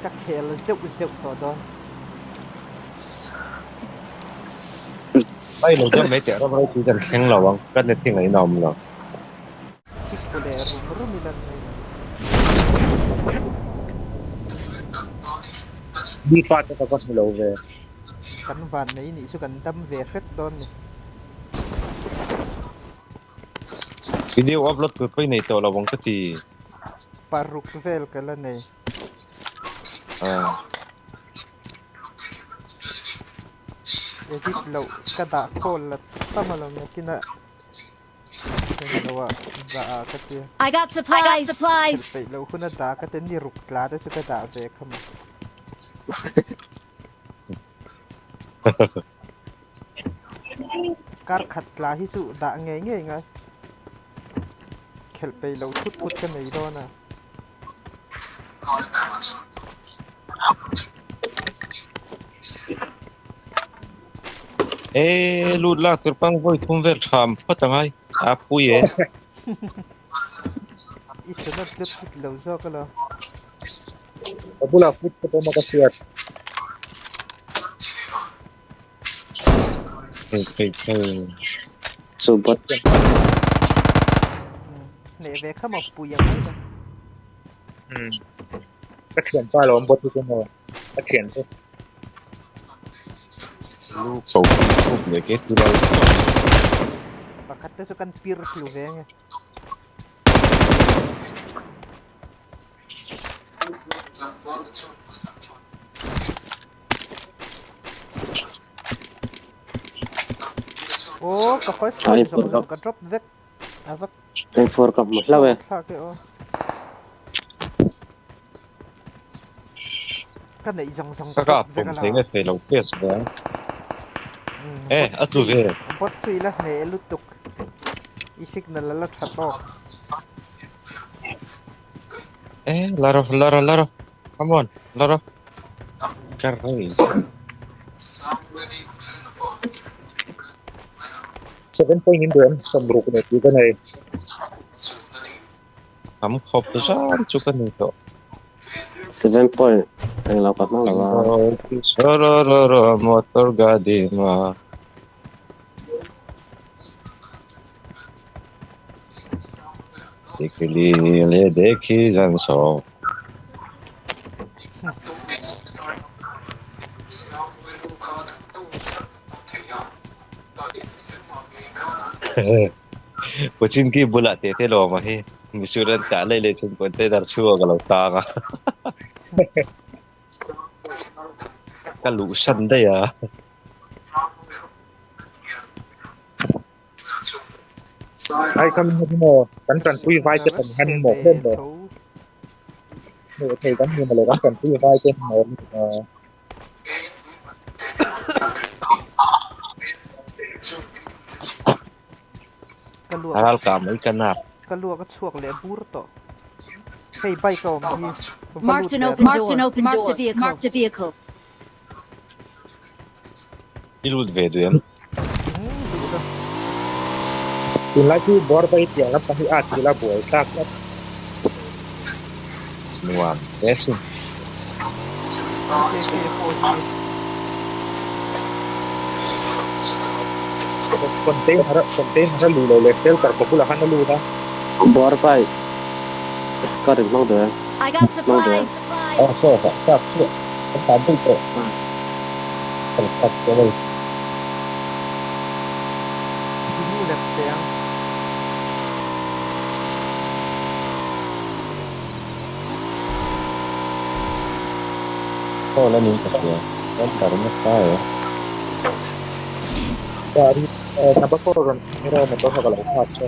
Ka khel zeuh zeuh tawh dawn. Mai lo dam mai teh ram ropui kan thleng lo ang, ka net hi ngaihna a awm lo. Thi phu leh rum rum in an ngaina. Mi fate ka va hmu lo ve. Kan van nei nih chu kan dam ve hret dawn ni. Video upload tur pawh i nei tawh lo ang ka ti. Paruk vel ka la nei. Ah. Edit loh ka dah khawl la tam alawm nakinah englo ah dah ah ka tia. I got supplies. I got supplies. Khelh peih loh huna dah ka tia ni ruk tla te chu ka dah ve kha maw. Kar khat tla hi chu dah ngei ngei ngai. Khelh peih loh thut thut ka nei dawn a. E lut lak tur pang vawi thum vel tham phawt angai a pui e. I sanat lut thut lo zawk alo. Ka bulah footstep awm a ka hriat. Thei thei thei. Chu bot. Hneh ve kha maw pui ang mai lo. Umm. Ka thianpa lo awm bawk hi chu maw ka thian chu. Lu ko khup leh ke ti lo. Pakhat te chu kan pir tlu ve nge. Aw ka five point zawng zawng ka drop vek a va Twenty-four ka hmu hlauh e. Thlak e aw. Ka neih zawng zawng ka drop vek ala. Ka thei nge thei lo test ve. E a tlu ve. Bot chu ila hneh lutuk. I signal ala tha tawk. E la rawh la rawh la rawh. Come on la rawh. Ka rei. Seven point in duh em sawmruk leh tih ka nei. Tam khawp zan chu ka nei tawh. Seven point englo ka hmang lo a. Motor gadi ma. Dekhi le dekhi zan so. Pachinki bulah te te lawm a hi misuran kah lei leh chhun container chhunga ka lo tang a ka luh san daih a. Ai kham hi maw kan tanpui vai te kan han maw hlem maw hmuh thei kan ni maw le kan tanpui vai te maw Ka luak Ral kah mai ka nak. Ka luak a chhuak leh bur tawh. Hei bike a awm hi. Va Marked lut an leh open rawh. door. Marked a vehicle. Marked a vehicle. I lut ve duh em? Hmm, duh lo. Tunlai chu bawr vai tiang lampang hi a thil a buai thlak tlat. Nuam hle sin. MKK pawh hi. Container container a luh loh leh shelter ka bulah khan a lut a. Bawr vai ka rin hmang duh em? I got supplies. Aw saw saw chak chiah kan tan daih tawh. Kan chak chiah lo. Zing let teh ang. Aw la ning ka hria. Kan tar nasa e. Gari number four rawn hero motor kha ka lo nghak che.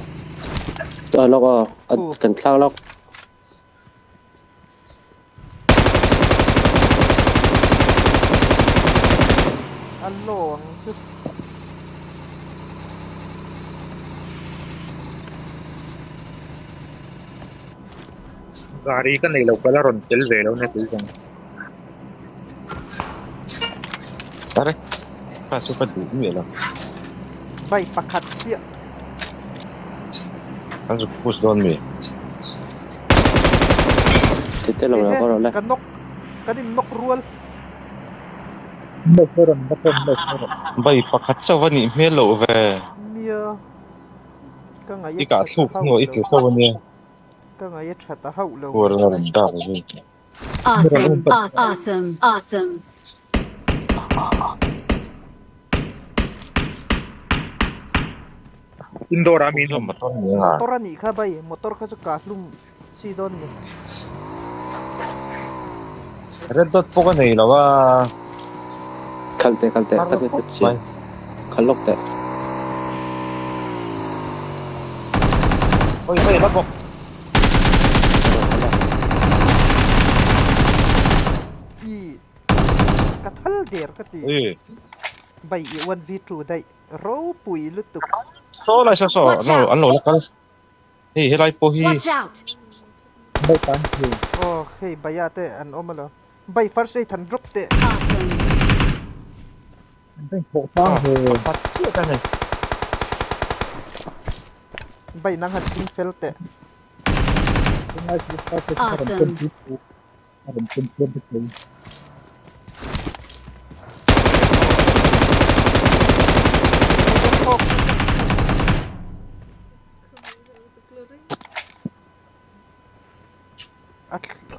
Aw lawk aw kan thlak lawk. A law ang chu. Gari ka nei lo ka la rawn tel ve lo nia tui zawng. Are kha chu ka duh miah lo. Bike pakhat chiah. An zuk push dawn mi. Tite lo Ehe ka rawh le. Ka nawk. Kan in knock rual. Bai pakhat chauh a nih hmel loh ve. Nia. Ka ngaih I a kah that thluk a hnuah hauh i lo. tlu fo a nia. Ka ngaih a that a hauh lo. Huar a rawn dak zui. Awesome. Awesome. Awesome. Indoor a mi Motor ni a. Motor a nih kha bai, motor kha chu kah hlum chi dawn ni. Red dot pawh ka nei lo a. Khal teh khal teh ka ti chi. Khal lawk teh. Oi oi la bawk. I ka thal der ka ti. Bai i 1v2 daih ropui lutuk. Saw lai saw saw Watch an out. lo an lo la kal. Hei helai pawh hi. Watch out! Aw hei Baya te an awm alawm. Bai first aid han drop teh. Awesome. Ah pakhat chiah ka nei. Bai nang han ching fel teh. Awesome.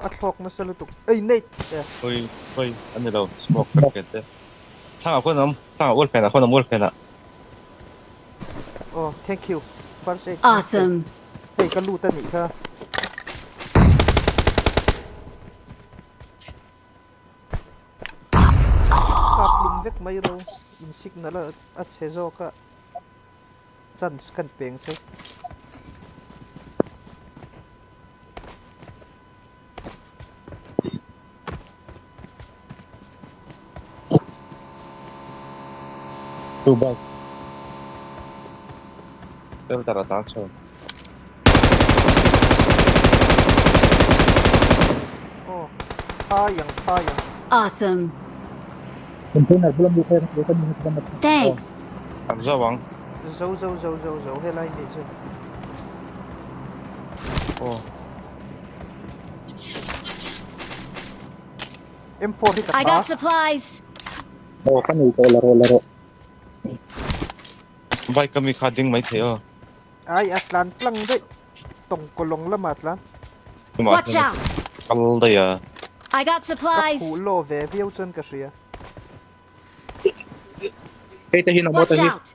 A thlawk nasa lutuk. Ei Nate! Hawi hawi a ni lo smoke ka hriat te. Chhangah khawn a awm, chhangah ual phenah khawn a awm ual phenah. Aw thank you first aid. Awesome. Hei ka lut a nih kha. Kap hlum vek mai ro in signal a chhe zawk a chance kan peng che. Two bike. Shelter a tan chho. Aw, phai ang phai ang. Awesome. Thanks. An zo ang. Zo zo zo zo zo helai mi chu. Aw. M4 hi ka I ta. got supplies. Aw ka nei tawh la rawh la rawh. Bike ami kha ding mai thei aw. Ai a tlan tlang daih tawngkawlawng lamah tlan. Watch out. Kal daih a. I got Ka supplies. phuh law ve viau chuan ka hria. Hei te hi na Watch te hi. out.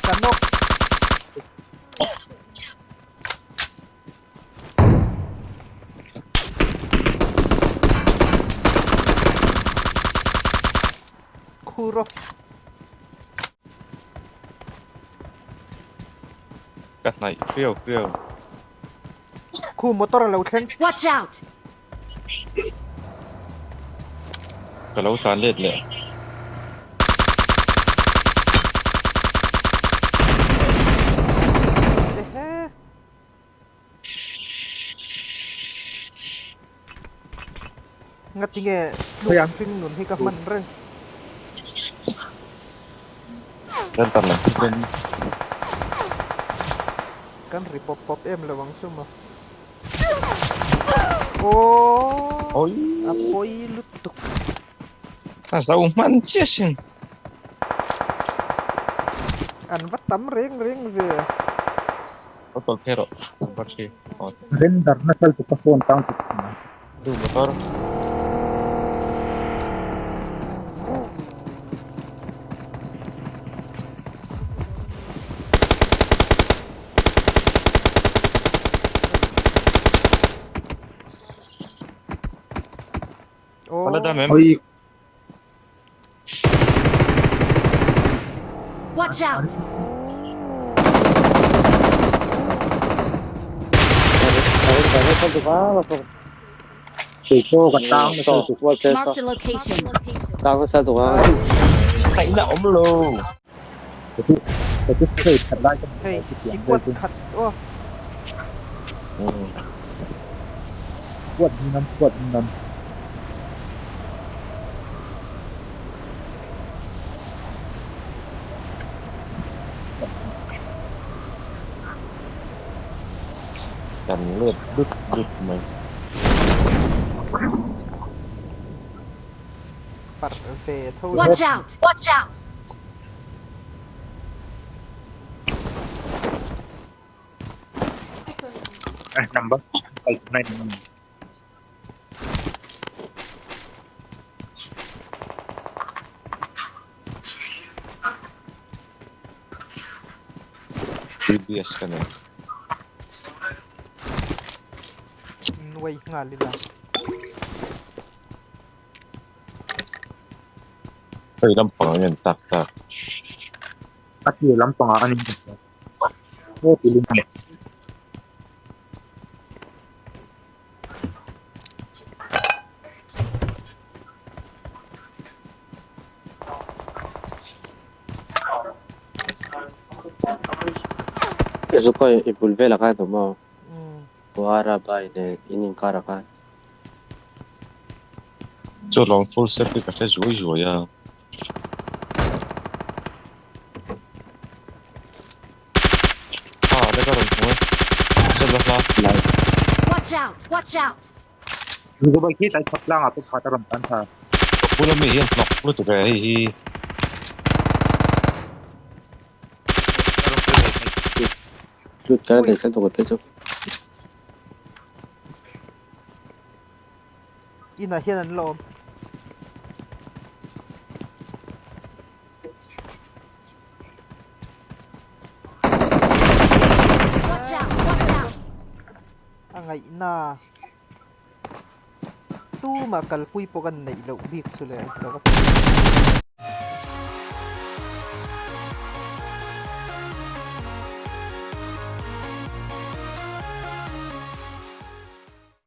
Ka nawk. Khur aw. Ka hnaih hriau hriau. Khu motor a lo thleng. Watch out! Ka lo tlan let leh. Ehe. Ngatinge tluk hring nun hi ka hman reng. Kan lam chu chuan. Kan ri pawp pawp em lo ang chu maw. Aww a pawi lutuk. A zo hman chiah sin. An va tam reng reng ve. Lo tawlh phei rawh number three. Render na kal chu ka phone tang chu. Duh motor. Ala dam em? Oi. Watch out! Marked a location. Kaihna awm lo. Hei, sikuat khat aw. Kan let dut dut mai. Parh ve tho. Watch out! Watch out! Number 9. DBS ka na. Nuai nghal ila. Hei lampang ah hian tak tak. A tir lampang ah a ni. Aw ti lung leh. Zuka i bul velah khan awm aw. Buara bai nen in inkarah khan. Chu lawng full set hi ka hre zuai zuai a. Ah, le ka rawn hmu e. Sel la hla. Watch out! Watch out! Zuka bai khi tlai chhak tlangah pawh khat a rawn tan tha. Ka bula mi hian hnawk lutuk e hei hi. Lut kan nei sel tawk e phei chu. Inah hian an la awm. Watch out! Watch out! A ngaihna tuma kalpui pawh kan neih loh bik chu le lo va ti.